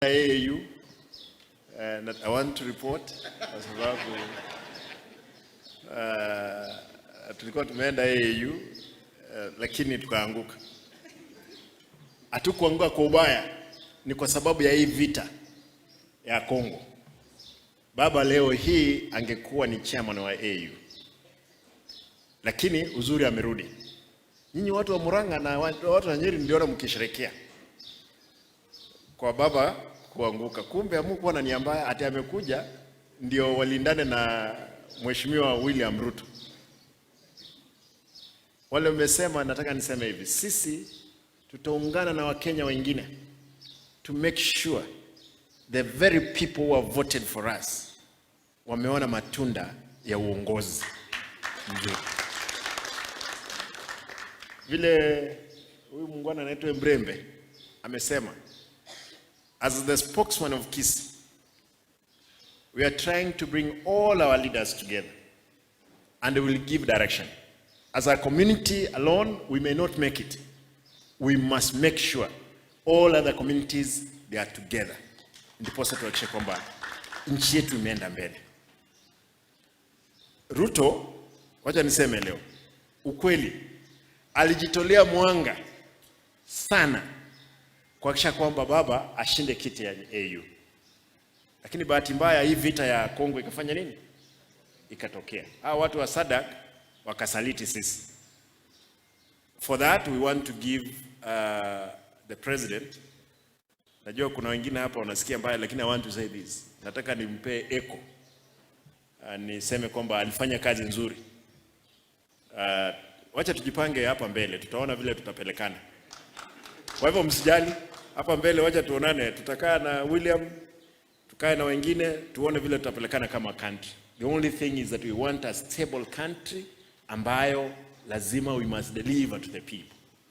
AU and I want to report kwa sababu tulikuwa tumeenda AU lakini tukaanguka. Hatukuanguka kwa ubaya, ni kwa sababu ya hii vita ya Kongo. Baba leo hii angekuwa ni chairman wa AU, lakini uzuri amerudi. Nyinyi watu wa Murang'a na watu wa Nyeri niliona mkisherekea kwa baba kuanguka, kumbe hamukuwa na nia mbaya, ati amekuja ndio walindane na Mheshimiwa William Ruto. Wale wamesema, nataka niseme hivi, sisi tutaungana na Wakenya wengine to make sure the very people who have voted for us wameona matunda ya uongozi mzuri. Vile huyu muungwana anaitwa Mbrembe amesema, as the spokesman of Kisii, we are trying to bring all our leaders together and we will give direction. As a community alone, we may not make it. We must make sure all other communities, they are together. Ndiposa tuhakikishe kwamba nchi yetu imeenda mbele. Ruto, wacha niseme leo ukweli, alijitolea mwanga sana kuhakikisha kwamba baba ashinde kiti ya AU, lakini bahati mbaya hii vita ya Kongo ikafanya nini? Ikatokea. Hawa watu wa SADC wakasaliti sisi. For that we want to give the president, najua kuna wengine hapa wanasikia mbaya, lakini I want to say this, nataka nimpe echo niseme kwamba alifanya kazi nzuri. Wacha tujipange hapa mbele, tutaona vile tutapelekana. Kwa hivyo msijali, hapa mbele, wacha tuonane, tutakaa na William, tukae na wengine, tuone vile tutapelekana kama country. The only thing is that we want a stable country ambayo lazima we must deliver to the people.